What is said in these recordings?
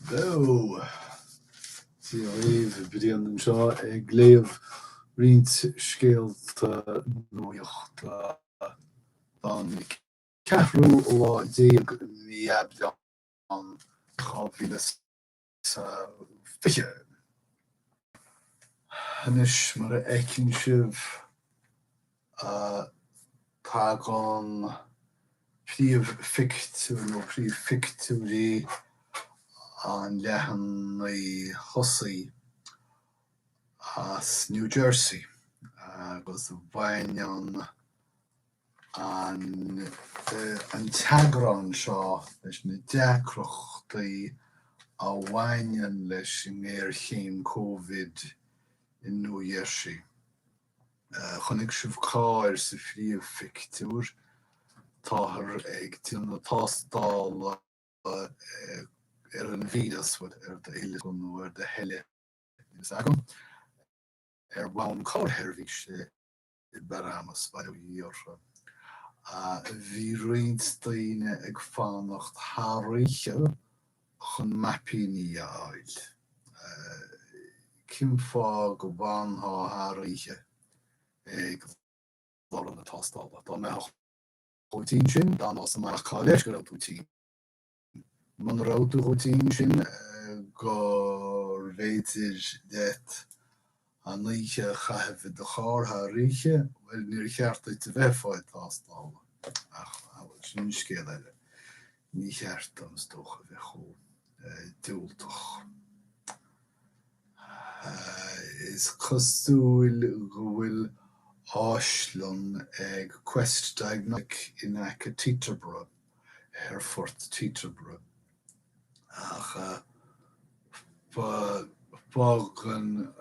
Beo! Dia dhaoibh, Brian anseo ag léamh roinnt scéalta nuachta don ceathrú lá déag mí Aibreán 2020. Anois, mar a fheiceann sibh, Tagann príomhphictiúr nó príomhphictiúirí an leathanaigh thosaigh as New Jersey agus baineann an t-eagrán seo leis na deacrachtaí a bhaineann leis an ngéarchéim Covid i Nua-Gheirsí. Chonaic sibh carr sa phríomhphictiúr. Táthar ag déanamh tástála ar an víreas, bhuel, ar d'uilleog nó ar do sheile, níl fhios agam, ar bhonn carrsheirbhíse i bParamus, bail ó Dhia orthu. Bhí roinnt daoine ag fanacht thar oíche chun maipíní a fháil. Cén fáth go bhfanfá thar oíche ag lorg na tástála? Dá mbeifeá chomh tinn sin, d'fhanfá sa mbaile, cá leis go raibh tú tinn? Muna raibh tú chomh tinn sin gurbh fhéidir leat an oíche a chaitheamh i do charr thar oíche, bhuel, níor cheart duit a bheith ag fáil tástála. Ach, bhuel, sin scéal eile. Ní cheart dom, is dócha, a bheith chomh diúltach. Is cosúil go bhfuil áislann ag Quest Diagnostic in aice Teterboro, Aerfort Teterboro. Ach fágann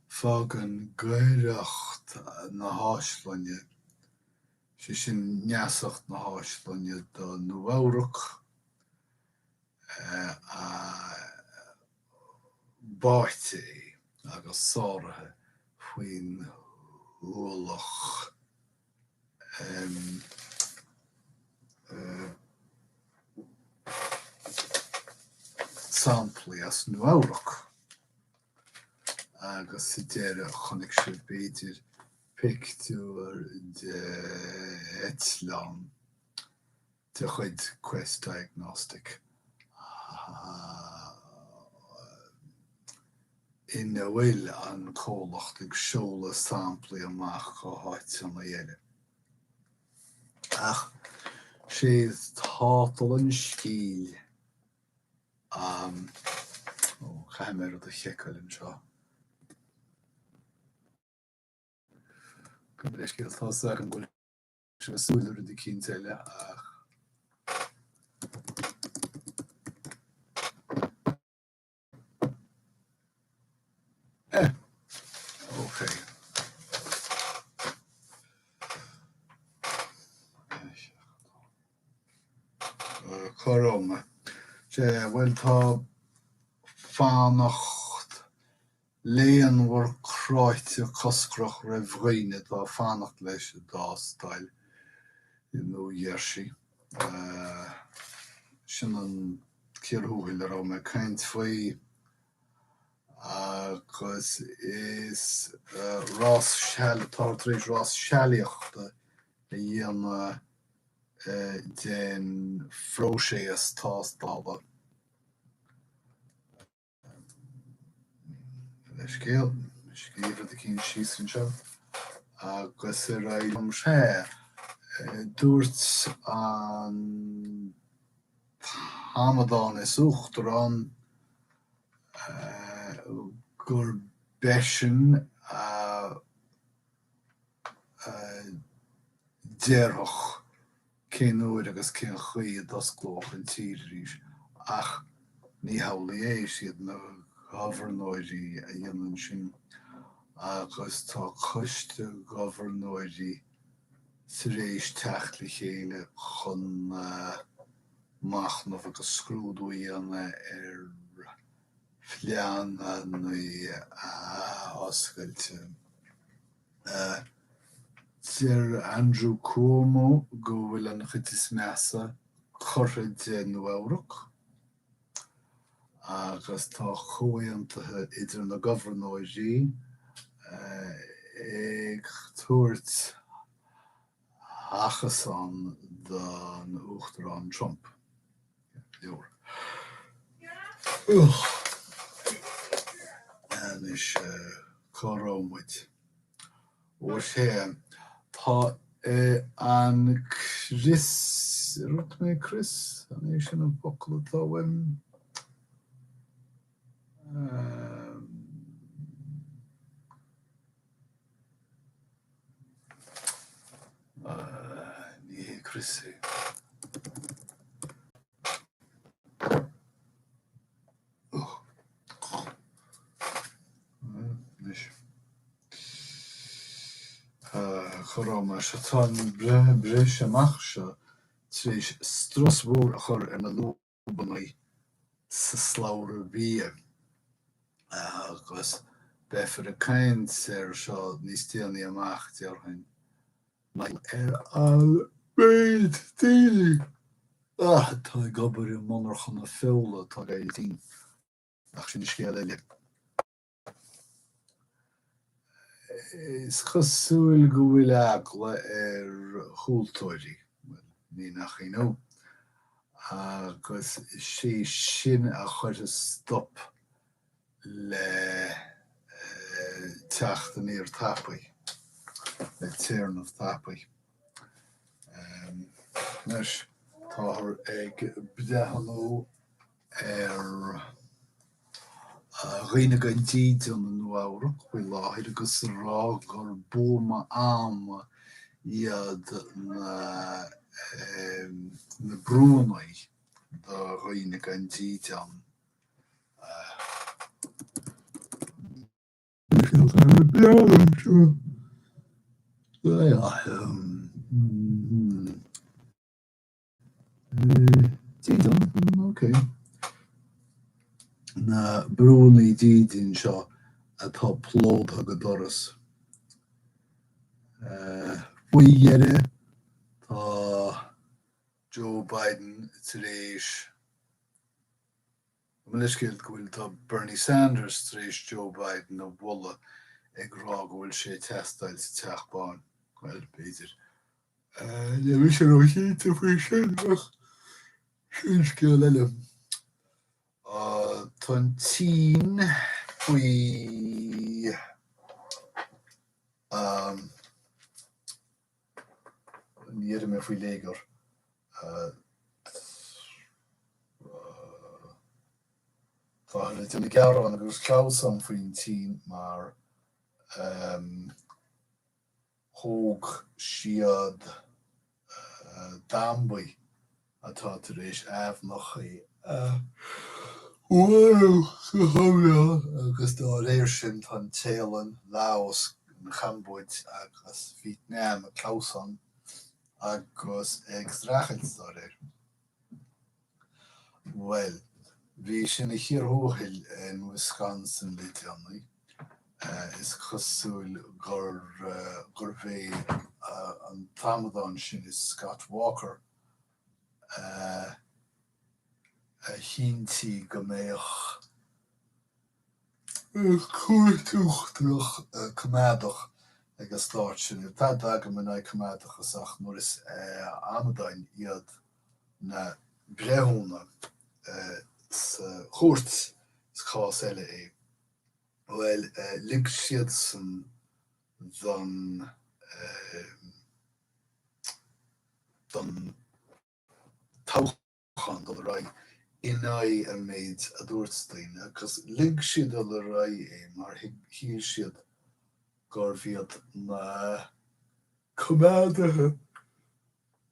fágann gaireacht na háislainne, sé sin neasacht na háislainne do Nua-Eabhrac, báite é agus sáraithe faoin ualach. samplaí as Nua-Eabhrac agus sa deireadh chonaic sibh b'fhéidir pictiúr de eitleán de chuid Quest Diagnostic ina bhfuil an comhlacht ag seoladh samplaí amach go háiteanna eile. Ach sé tátal an scéil, ó, caithfidh mé rud a sheiceáil anseo. Gabh mo leithscéal, tá 'fhios agam go bhfuil sibh ag súil le rud eicínt eile ach. Eh, ok. Cá raibh mé? Sea, bhuel tá fanacht léanmhar cráite coscrach roimh dhaoine atá ag fanacht leis an dtástáil i Nua-Gheirsí. Sin an cíor thuathail a raibh mé ag caint faoi agus is rás seal, táthar tar éis rás sealaíochta a dhéanamh den phróiseas tástála. Leithscéal, scríobh rud eicínt síos anseo agus ar aghaidh liom. Sea, dúirt an t-amadán is uachtarán gurb eisean a déarfadh cén uair agus cén chaoi a d'osclódh an tír arís, ach ní hamhlaidh é, is iad na gobharnóirí a dhéanann sin agus tá coiste gobharnóirí tar éis teacht le chéile chun machnamh agus scrúdú a dhéanamh ar phleananna athoscailte. Deir Andrew Cuomo go bhfuil an chuid is measa curtha de Nua-Eabhrac. Agus tá comhaontuithe idir na gobharnóirí ag tabhairt achasáin don Uachtarán Trump. Leor. Anois, cá raibh muid? Ó sea, tá an crios, ar dhúirt mé crios? An é sin an focal atá uaim? Ní hé crios é. Anois, cá raibh mé? Sea, tá an briseadh amach seo tar éis strus mhór a chur ar na lúbanna sa slabhra bia agus beifear ag caint air seo níos déanaí amach, déarfainn. Mar ar an méid daoine atá ag obair i monarchana feola atá ag éirí tinn, ach sin scéal eile. Is cosúil go bhfuil eagla ar thomhaltóirí, bhuel, ní nach ionadh, agus is é sin a chuirfeas stop le teacht aniar tapaidh, le téarnamh tapaidh. Anois, táthar ag breathnú ar dhaoine gan dídean i Nua-Eabhrac faoi láthair agus ag rá gur buama ama iad na brúnna do dhaoine gan dídean. Na brúnna dídin seo atá plódaithe go doras. Faoi dheireadh, tá Joe Biden tar éis Gabh mo leithscéal go bhfuil tá Bernie Sanders tar éis Joe Biden a mholadh ag rá go bhfuil sé ag teastáil sa Teach Bán. Bhuel, b'fhéidir. Níl mise róchinnte faoi sin ach sin scéal eile. Tá an tSín faoi ní déarfaidh mé faoi léigear. Táthar ag déanamh gearán agus clamhsán faoin tSín mar thóg siad dambaí atá tar éis aibhneacha a mharú go hiomlán agus dá réir sin tá an Téalainn, Laos, an Chambóid agus Vítneam ag clamhsán agus ag streachailt dá réir. Bhuel, bhí sé ina chíor thuathail in Wisconsin le déanaí. Is cosúil gur gurbh é an t-amadán sin, Scott Walker, a chinntigh go mbeadh Cúirt Uachtarach coimeádach ag an stát sin. Níl tada agam in aghaidh coimeádachas ach nuair is amadáin iad na breithiúna sa chúirt is cás eile é. Bhuel, lig siadsan don don toghchán. toghchán dul ar aghaidh in aghaidh an méid a dúirt daoine agus lig siad dul ar aghaidh é mar shíl siad gurbh iad na coimeádaithe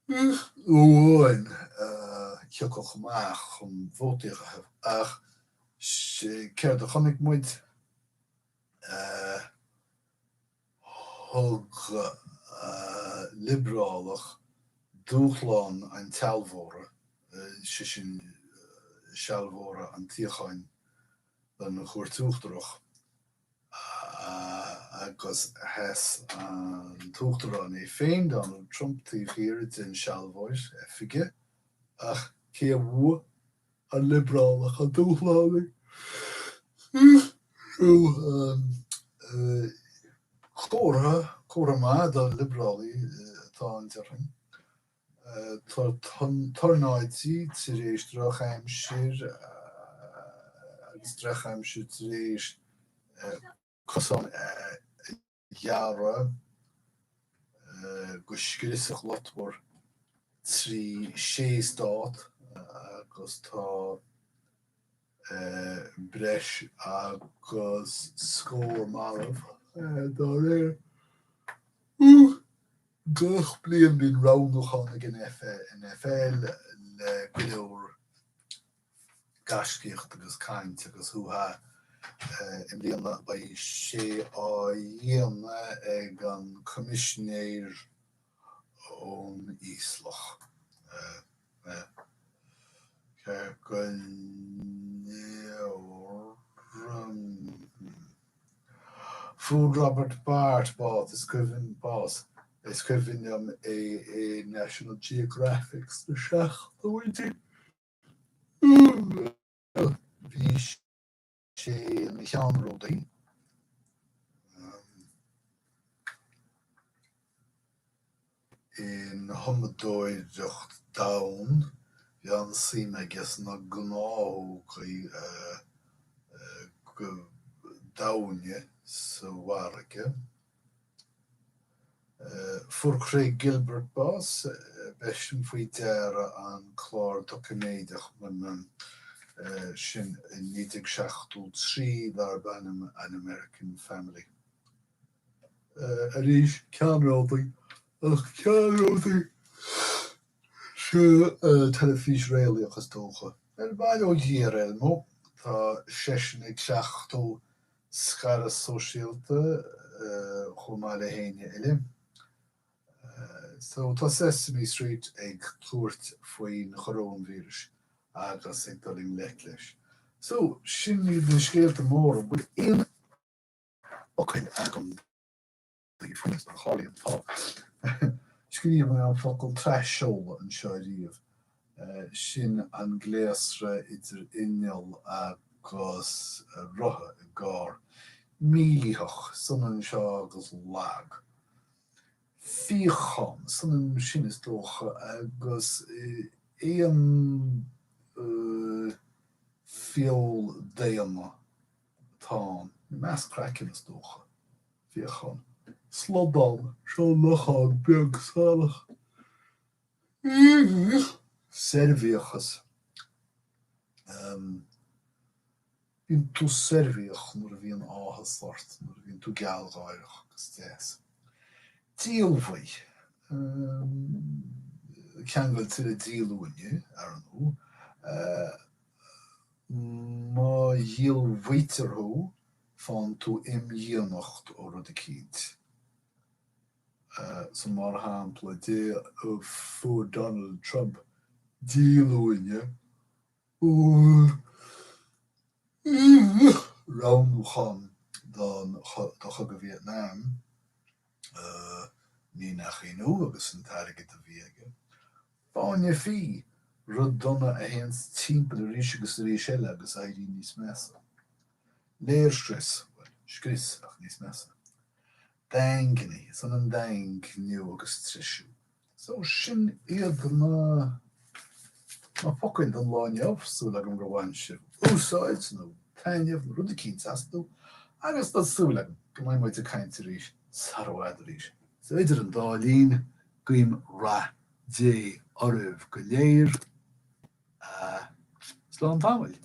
amháin a thiocfadh amach chun vótaí a chaitheamh. Ach céard a chonaic muid? Thug liobrálach dúshlán an tsealbhóra, sé sin sealbhóra an tsuíocháin don Chúirt Uachtarach, agus sheas an tUachtarán é féin, Donald Trump, taobh thiar den sealbhóir oifige. Ach cé a bhuaigh? An Liobrálach an dúshlánaí. Comhartha, comhartha maith don Liobrálaí atá ann, déarfainn. Tá tornáidí tar éis drochaimsir agus drochaimsir tar éis cosán a ghearradh go scriosach luchtmhar trí sé stát agus tá breis agus scór marbh dá réir. Gach bliain bíonn roghnúchán ag an NFL le go leor gaiscíocht agus caint agus hú-há. I mbliana beidh sé á dhéanamh ag an Coimisinéir ón íoslach. Ceart go leor. Fuair Robert Bart bás, is cuimhin bás, is cuimhin liom é i National Geographic sna seachtóidí. Bhí sé ina cheannródaí. In thumadóireacht domhan, bhí an-suim aige sna gnáthóga domhaine sa bhfarraige. Fuair Craig Gilbert bás, b'eisean faoi deara an clár doiciméadach sin i 1973 darb ainm An American Family. Arís, ceannródaí, ach ceannródaí sa teilifís réalaíoch is dócha. Bhuel, bail ó Dhia ar Elmo, tá seisean ag cleachtadh scaradh sóisialta chomh maith le héinne eile. So tá Sesame Street ag tabhairt faoin choróinvíreas agus ag dul i ngleic leis. So, sin iad na scéalta móra. An bhfuil aon fhocail agam daoibh faoi mar a tharlaíonn tá. Scríobh mé an focal tras-seoladh anseo ariamh. Sin an gléasra idir inneall agus rotha i gcarr. Mílítheach, is ionann seo agus lag. Fíochán, is ionann sin is dócha agus aon feoil daonna. atá ann. I measc craiceann, is dócha. Fíochán. Slodán, seo lochán beag salach. Seirbhíochas. Bíonn tú seirbhíoch nuair a bhíonn áthas ort, nuair a bhíonn tú gealgháireach agus deas. Díolmhaigh. Ceangailte le díolúine, ar ndóigh. Má dhíolmhaítear thú, faigheann tú imdhíonacht ó rud eicínt. So mar shampla, fuair Donald Trump díolúine ó roghnúchán don do Chogadh Vítneam. Ní nach ionadh agus an t-airgead a bhí aige. Fáinne fí, rud dona a théanns timpeall arís agus arís eile agus éiríonn níos measa. Léirscrios, bhuel, scrios ach níos measa. Daingnigh, is ionann daingniú agus treisiú. So, sin iad na na focail don lá inniu. Súil agam gur bhain sibh úsáid nó taitneamh nó rud eicínt astu agus tá súil agam go mbeidh muid ag caint arís sara i bhfad arís. So idir an dá linn, guím rath Dé oraibh go léir. Slán tamaill.